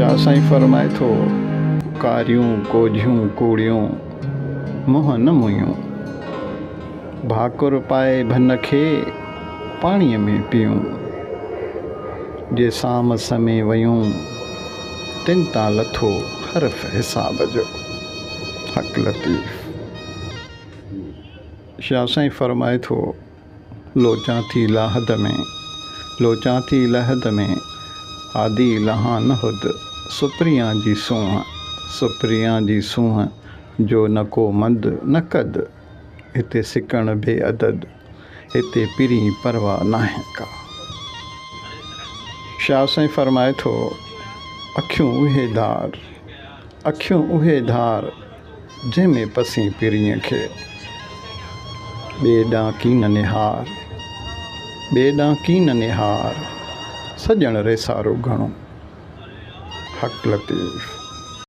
شاهه سائين فرمائي ٿو، ڪاريون ڪوجهيون ڪوڙيون، منهن نه موئيون. ڀاڪر پائي ڀن کي، پاڻيء ۾ پيون. جي سام سمي ويون، تن تان لٿو حرف حساب جو. حق لطيف. شاهه سائين فرمائي ٿو. لوچان ٿي لاحد ۾، لوچان ٿي لحد ۾، هادي لهان نه هد، سپريان جي سونهن، سپريان جي سونهن، جو نه ڪو مند نه قد، هتي سڪڻ بي عدد، هتي پرين پرواهه ناهي ڪا. شاهه سائين فرمائي ٿو، اکيون اهي ڌار، اکيون اهي ڌار، جنهن ۾ پسين پرينء کي، ٻئي ڏانهن ڪين نهار، ٻئي ڏانهن ڪين نهار، سڄڻ ريسارو گهڻو. حق لطيف.